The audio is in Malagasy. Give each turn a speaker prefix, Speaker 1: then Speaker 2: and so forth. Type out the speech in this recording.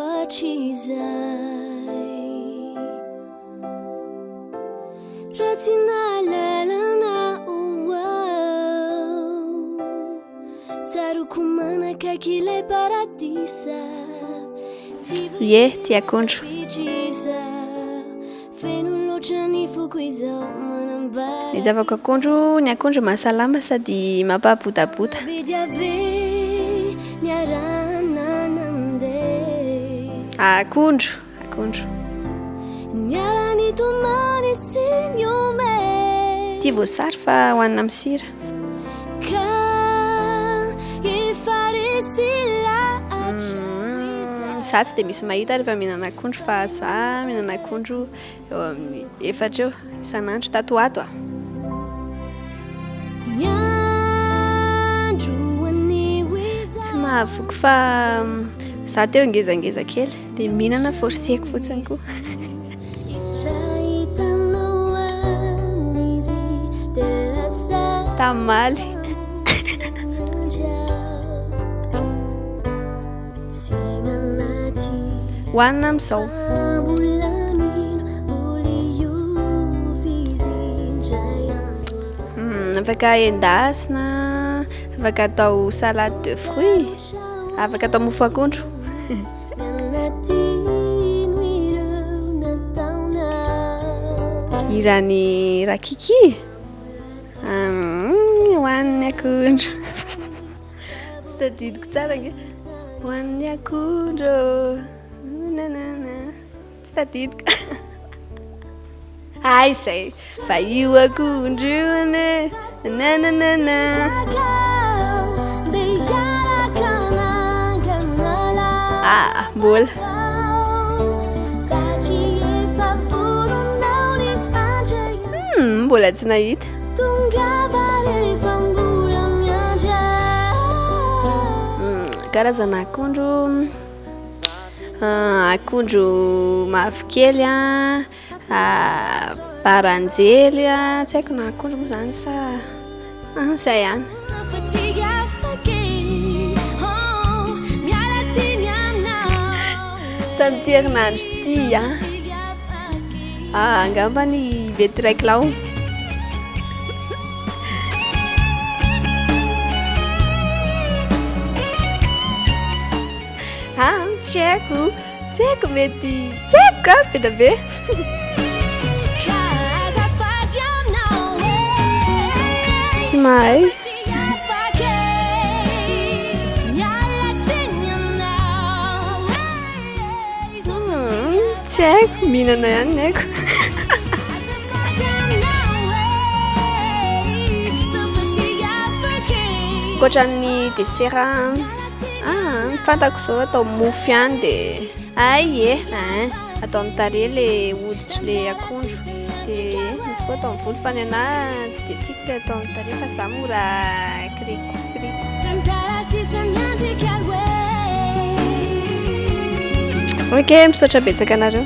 Speaker 1: hatrizay. Raha tsy nahalala anao aho. Tsaroako manakaiky ilay paradisa. Tsy
Speaker 2: Ie, tia akondro.
Speaker 1: voafitrisa. Feno loatra ny foko izao manambara.
Speaker 2: Ny itiavako akondro, ny akondro mahasalama sady mampahabotabota.
Speaker 1: Be dia be niarahana nandeha.
Speaker 2: Akondro, akondro.
Speaker 1: Niara-nitomany sy nihomehy.
Speaker 2: Tia voasary fa hohanina amin'ny sira.
Speaker 1: Ka efa resy lahatra izay.
Speaker 2: Za tsy dia misy mahita rehefa mihinana akondro fa za mihinana akondro eo amin'ny efatra eo isan'andro tato ho ato a.
Speaker 1: Ny andro anio izao.
Speaker 2: Tsy mahavoky fa za teo ngezangeza kely dia mihinana forceko fotsiny koa.
Speaker 1: Raha hitanao any izy dia lasa
Speaker 2: Tamaly.
Speaker 1: miandry aho. Tsy nanaty
Speaker 2: Hohanina amin'izao.
Speaker 1: fa mbola mino mbola hiova izy indray andro.
Speaker 2: Afaka endasina, afaka atao salade de fruits, afaka atao mofo akondro.
Speaker 1: Nanadino ireo nataonao.
Speaker 2: Hiran'i Rakiki? Hoan'ny akondro. Tsy tadidiko tsara ange. Hoan'ny akondro. Nanana. Tsy tadidiko. Hay izay. Fa io akondro io anie. Nananana. Ah, mbola. Mbola tsy nahita. Karazana akondro. Akondro mavokely a, baranjely a, tsy haiko na akondro moa zany sa zay ihany. Tamin'ity herinandro ity a, angamba ny mety iray kilao. Ah, tsy haiko, tsy haiko mety, tsy haiko ka, be dia be. Tsy mahay. Tsy haiko, mihinana ihany ny haiko. Ankoatran'ny dessert ah, ny fantako izao atao mofo ihany dia hay e, hein, atao amin'ny tarehy ilay hoditry ilay akondro dia misy koa atao amin'ny volo fa ny anahy tsy dia tiako ilay atao amin'ny tarehy fa za mora kiriko kiriko. Ok, misaotra betsaka anareo.